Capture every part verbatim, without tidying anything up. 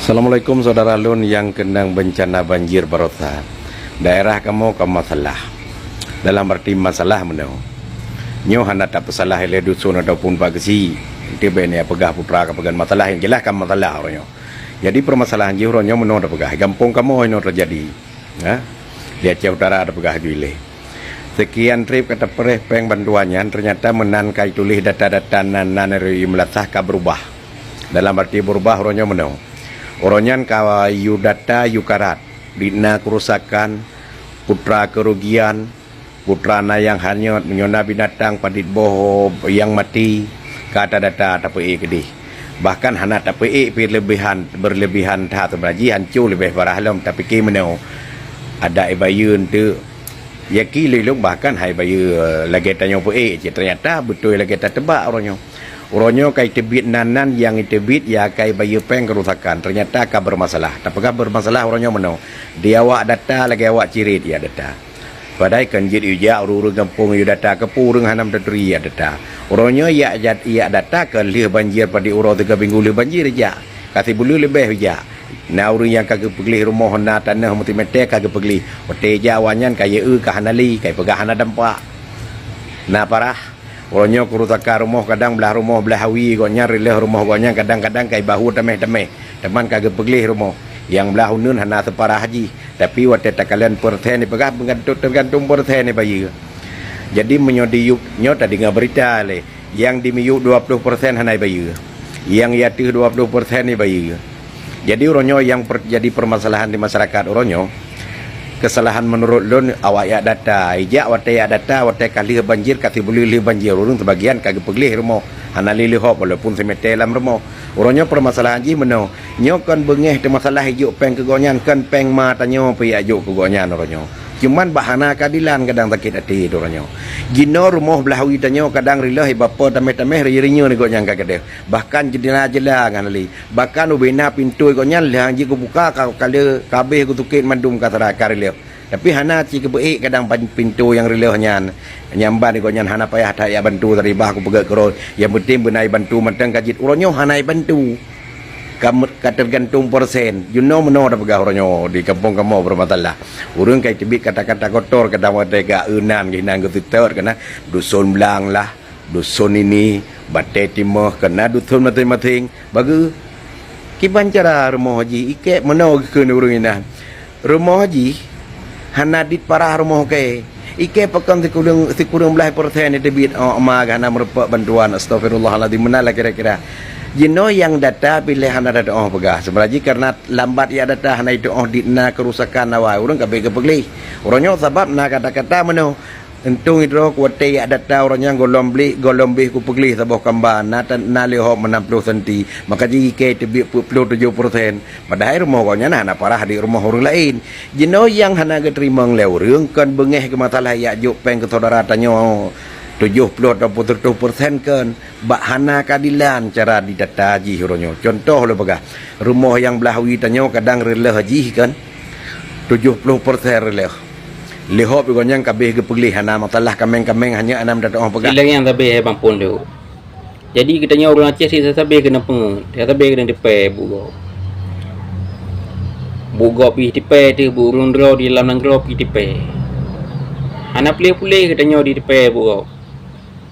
Assalamualaikum saudara lôn nyang keunong beuncana banjir barosa. Daerah kamoe ka masalah. Dalam arti masalah meunoe. Nyoe hana tapeusalah lé dusun ataupun Pak Geuchik. Teubiet nyan peugah putra ka peugah masalah, nyang jeulaih ka masalah uroe nyoe. Jadi permasalahan jih uroe nyoe meunoe tapeugah, gampông kamoe inoe teujadi. Ha? Di Aceh Utara tapeugah ju ilée. Sekian treb ka tapeureh péng bantuan nyan, teunyata meunan ka ituléh data-data nan, nan R U I meulasah ka beurubah. Dalam arti beurubah uroe nyoe meunoe. Uroe nyan ka yue data, yue karat, di na keurusakan, putra keurugian, putra na nyang hanyot, meunyoe na binatang padit boh nyang maté, ka tadata tapeuék keudeh. Bahkan hana tapeuék pih leubeh han, beureuleubeh han that, seubab jih hanco leubeh parah lom, tapike meunoe. Adak ibayeue eunteuk, ya ki lé lôn bahkan hai bayeue lagée tanyoe peuék cit, teunyata beutôi lagée tateubak uroe nyoe. Uroe nyoe ka iteubiet nan-nan nyang iteubiet ya ka ibayeue péng keurusakan, teunyata ka beureumasalah. Tapeugah beureumasalah uroe nyoe meunoe, di awak data lagée awak ciret ya data. Padahai kan jeuet yue jak ureuëng-ureuëng gampông yue data, keupeue ureuëng hana meutaturi jak data. Uroe nyoe jak, jak, jak data ka lheueh banjir padit uroe tiga minggu lheueh banjir jak. Ka sibuleuen leubeh jak. Na ureuëng nyang ka geupeugleh rumoh na tanoh meutimete ka geupeugleh. Watée jak awaknyan ka yue ka hana lé, ka ipeugah hana dampak. Na parah. Uroe nyoe keurusakan rumoh kadang blah rumoh blah awi gobnyan, reuloh rumoh gobnyan kadang-kadang ka ibahue tameh-tameh. Teuma ka geupeugleh rumoh. Nyang blah uneuen hana seuparah jih. Tapi watée takalon persen ipeugah meugantung, teugantung persen ibayeue. Jadi meunyoe di yup nyoe tadeungoe beurita lé, nyang di miyup dua ploh persen hana ibayeue, nyang di ateueh dua ploh persen ibayeue. Jadi uroe nyoe nyang per-, jadi permasalahan di masyarakat uroe nyoe, kesalahan menurut lôn awak jak data. Ijak watée jak data, watée ka lheueh banjir, ka sibuleuen lheueh banjir, ureuëng sibagian ka geupeugleh rumoh, hana lé leuhop walaupun simete lam rumoh. Uroe nyoe permasalahan jih meunoe. Nyoe kon beungéh teumasalah ijok péng keu gobnyan, kon péng ma tanyoe pih ijok keu gobnyan uroe nyoe. Cuman bak hana keadilan kadang sakét até uroe nyoe. Jinoe rumoh blah awi tanyoe kadang reuloh ibapo tameh-tameh ri-, rinyeun gobnyan ka keudeh. Bahkan jeundela-jeundela ngon lé. Bahkan ubena pintoe gobnyan lheueh jih geubuka ka, ka lheueh ka abéh geusukét mandum ka sira ka reuloh. Tapi hana cit geupeuék kadang ban pintoe nyang reuloh nyan. Nyang ban gobnyan hana payah that jak bantu tadi bah kupeugét keudroe. Nyang penting beuna ibantu mantong ka jeuet. Uroe nyoe hana ibantu. Ka me-, ka teugantung persen. Jinoe meunoe tapeugah uroe nyoe di gampông kamoe beureumasalah. Ureuëng ka iteubiet kata-kata kotor kadang watée ka eunan geuh nan geuseutôt keunan dusun blang lah. Dusun ini, batée timoh, keunan dusun maséng-maséng. Bagoe, kiban cara rumoh jih ikek meunoe geukheun ureuëng inan. Rumoh jih hana dit parah rumoh kée. Ikei pakon sikureueng, sikureueng blaih persen iteubiet, oh, ma hana meurumpok bantuan. Astagfirullahalazim, meunan lah kira-kira. Jinoe nyang data piléh hana tatuoh peugah. Seubab jih kareuna lambat jak data hana jituoh dit na keurusakan awai ureuëng ka abéh geupeugleh. Uroe nyoe sabab na kata-kata meunoe. Untông droe kuwatée jak data uroe nyan gohlom blih, gohlom béh kupeugleh saboh kamba na ta-, na leuhop meunan ploh senti, maka jih ikei teubiet peuet ploh tujoh persen. Padahai rumoh gobnyan hana parah di rumoh ureuëng laén. Jinoe nyang hana geuteurimong lé ureuëng kon beungéh keu masalah jak jok péng keu syedara tanyoe tujoh ploh ataupun seratus persen kon. Bak hana keadilan cara di data jih uroe nyoe. Cuntoh lôn peugah, rumoh nyang blaih wie tanyoe kadang reuloh jih kon tujoh ploh persen reuloh. Leuhop gobnyan ka abéh geupeugleh hana masalah kaméng-kaméng hanya anam data oh peugah. Ileng nyang tabéh hai bang pun tu. Jadi geutanyoe ureuëng Aceh sisa sabé keuneuk peungeut, sisa sabé keuneuk tipée buet gob. Buet gob pih tipée teuh, buet ureuëng droe di lam nanggroe pih tipée. Hana puléh-puléh geutanyoe di tipée buet gob.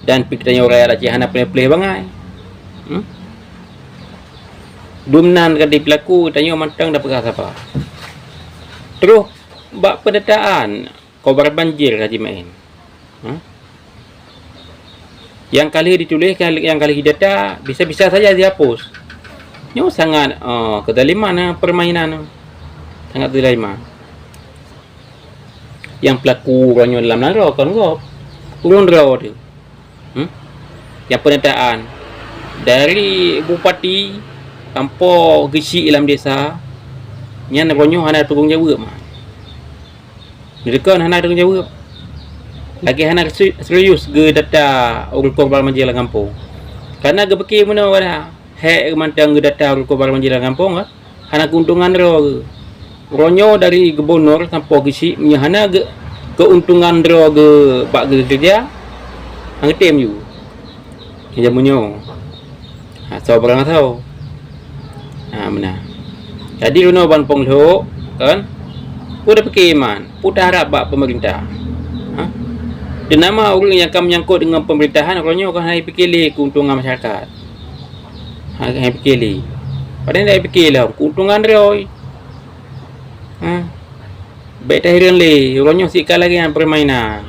Dan pih geutanyoe rakyat Aceh hana puléh-puléh bangai. Hmm? Dumnan ka di peulaku geutanyoe mantong tapeugah sapa. Terus bak pendataan kobar banjir ka jimaén. Ha? Nyang ka lheueh dituléh, nyang ka lheueh didata, bisa-bisa saja dihapus. Nyoe sangat, eh, keuzaliman, eh, permainan. Sangat keuzaliman. Nyang peulaku uroe nyoe lam nanggroe kon gob. Ureuëng droe teuh. Hmm? Nyang peunyataan dari bupati sampoe geuchik lam desa, nyan uroe nyoe hana tanggung jaweueb mah. Neuteuka hana tanggung jaweueb. Lagée hana se-, serius geudata ureuëng korban banjir lam gampông. Kareuna geupike meunoe wadah, hék mantong geudata ureuëng korban banjir lam gampông, ha? Hana keuntungan droe geuh. Uroe nyoe dari gubunur sampoe geuchik meunyoe hana geu-, keuntungan droe geuh bak geukeureuja, hana geutem ju. Nyang jameun nyoe. Ha, soe barang soe. Ha, meunan. Jadi, runoe ban pong lhok, kan? Peue tapike iman, peue taharab bak peumeurintah? Ha? Di nama ureuëng nyang ka meunyangkot deungon peumeurintahan, uroe nyoe ka hana jipike lé keuntungan masyarakat. Hana jipike lé. Padahai hana jipike lom keuntungan droe. Ha? Bék tahireuen lé, uroe nyoe sika lagée nyan peurmainan.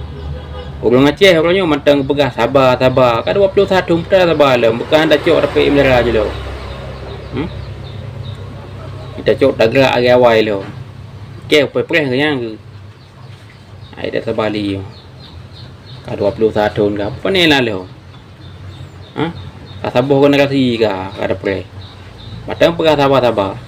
Ureuëng Aceh uroe nyoe mantong geupeugah saba, saba. Ka dua ploh satu meuta saba lom, bukan tacok dapet meudara jih lom. Hmm? Tacok tagrak lagée awai lom. Keu preh-preh geuh nyan geuh. Ai dak saba lé. Ka dua ploh satu ka, pane na lom. Ha? Ka saboh generasi ka, ka dapet. Mantong peugah saba-saba.